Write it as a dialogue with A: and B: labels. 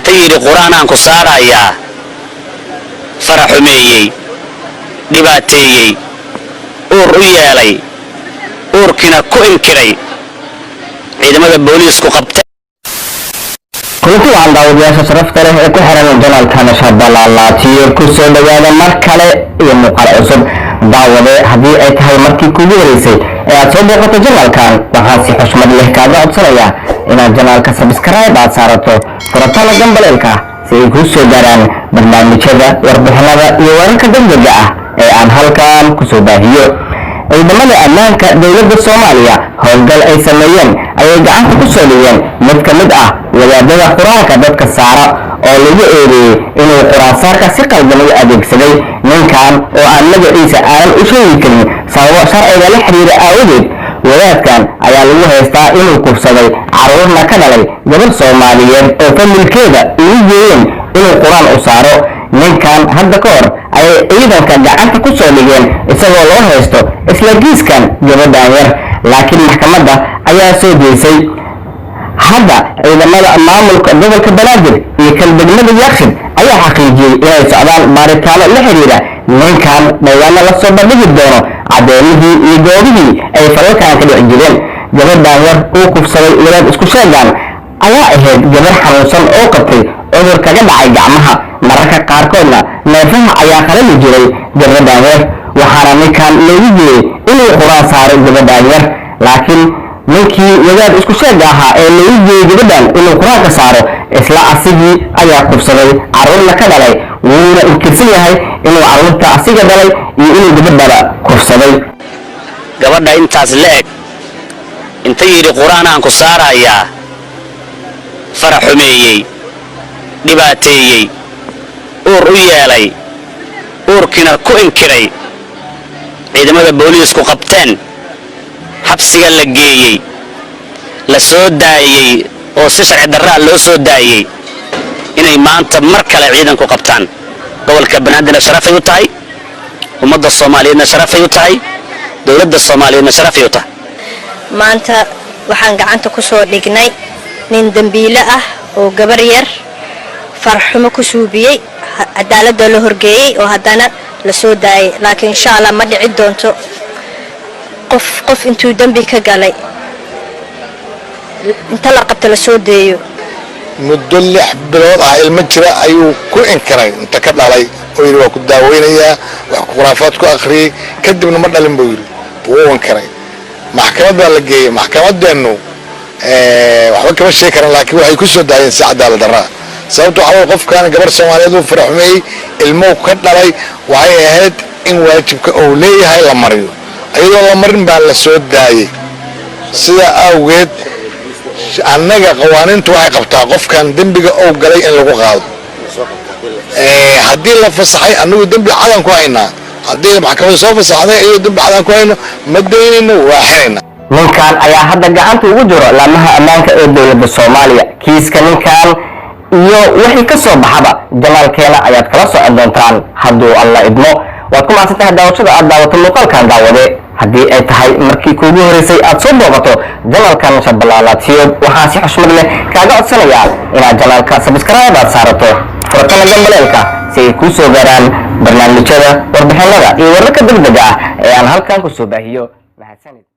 A: Inta yidhi qur-aanaan ku saarayaa, faraxumeeyey, dhibaateeyey, uur u yeelay, uurkiina ku inkiray, ciidamada booliisku qabtay.
B: Kulanti waxaan daawadayaasha sharafta leh ee ku xiran channelka Nashabalaalaatiyo, kusoo dhawaada mar kale iyo muuqaal cusub. Daawade, haddii ay tahay markii kugu horeysay ee aad soo booqato channelkan, waxaan si xushmad leh kaaga codsanayaa inaad channelka subscribe aad saarato, furatana gambaleelka, si ay kuu soo gaaraan barnaamijyada, warbixinada iyo wararka degdega ah ee aan halkan kusoo baahiyo. Ciidamada ammaanka dowladda Soomaaliya howlgal ay sameeyeen ayay gacanta ku soo dhigeen mid ka mid ah wadaadada qur-aanka dadka saara oo lagu eedeeyey inuu qur-aan saarka si qaldan u adeegsaday. Ninkan oo aan magaciisa aanan u sheegi karin sababo sharciga la xiriira aawadeed, wadaadkan ayaa lagu haystaa inuu kufsaday, carruurna ka dhalay gabar Soomaaliyeed oo familkeeda ugu geeyeen inuu qur-aan u saaro. Ninkan hadda ka hor ayay ciidanka gacanta ku soo dhigeen isagoo loo haysto isla kiiskan gabadhan yar, laakiin maxkamadda ayaa soo jeysay. Hadda ciidamada maamulka gobolka Banaadir iyo kan degmada Yaaqshid ayaa xaqiijiyey inay socdaan baaritaano la xiriira ninkan, dhawaana la soo bandhigi doono caddeemihii iyo goobihii ay falalkan ka dhici jireen. Gabadhan yar uu kufsaday wadaad isku sheegan ayaa ahayd gabar xanuunsan oo qabtay cudur kaga dhacay gacmaha, mararka qaarkoodna neefaha ayaa qalali jiray gabadhan yar. Waxaana ninkan loogu geeyey inuu qur-aan saaro gabadhan yar, laakiin ninkii wadaad isku sheega ahaa ee loogu geeyey gabadhan inuu qur-aanka saaro isla asigii ayaa kufsaday, carruurna ka dhalay, wuuna inkirsan yahay inuu carruurta asiga dhalay iyo inuu gabadhaba kufsaday.
A: Gabadha intaas la eg inta yidhi qur-aanaan ku saarayaa, faraxumeeyey, dhibaateeyey, uur u yeelay, uurkiina ku inkiray, ciidamada booliisku qabteen, xabsiga la geeyey, la soo daayey oo si sharci darraa loo soo daayey, inay maanta mar kale ciidanku qabtaan, gobolka Banaadirna sharafay u tahay, ummadda Soomaaliyeedna sharafay u tahay, dowladda Soomaaliyeedna sharafay u tahay.
C: Maanta waxaan gacanta ku soo dhignay nin dembiile ah oo gabar yar farxumo ku suubiyey, cadaaladda la horgeeyey oo haddana la soo daayay. Laakiin insha Allah ma dhici doonto qof intuu dembi ka galay inta la qabto la soo deeyo.
D: Muddo 6 bilood ah ilmo jira ayuu ku inkiray inta ka dhalay oo yidhi waa ku daaweynayaa, wax khuraafaad ku akhriyey, kadibna ma dhalin buu yidhi, wuu inkiray. Maxkamad baa la geeyey. Maxkamadeennu waxba kama sheegi karan, laakiin waxay ku soo daayeen si cadaalad darraa. Sababto waxaa qofkan gabar Soomaaliyeed uu faraxumeeyey, ilmuhu ka dhalay, waxay ahayd in waajibka uu leeyahay la mariyo. Iyadoo la marin baa la soo daayey. Sidaa awgeed annaga qawaaniintu waxay qabtaa qofkan dembiga uu galay in lagu qaado. Haddii la fasaxay, annagu dembi cadan ku haynaa. Haddii maxkamadda soo fasaxday iyadoo dembi cadan ku hayno, ma daynayno, waa xirayna.
B: Ninkan ayaa hadda gacanta ugu jiro laamaha ammaanka ee dowladda Soomaaliya. Kiiska ninkan iyo wixii ka soo baxaba channelkeena ayaad kala socon doontaan hadduu Alla idmo. Waad ku mahadsan tahay daawashada aad daawato muuqaalkan. Daawade, haddii ay tahay markii kuugu horeysay aad soo booqato channelkan Shabalaalatiyood, waxaan si xushmad leh kaaga codsanayaa inaad channelka subscribe aad saarato, furatana gambaleelka, si ay kuu soo gaaraan barnaamijyada, warbixinada iyo wararka degdega ah ee aan halkan ku soo baahiyo. Mahadsanid.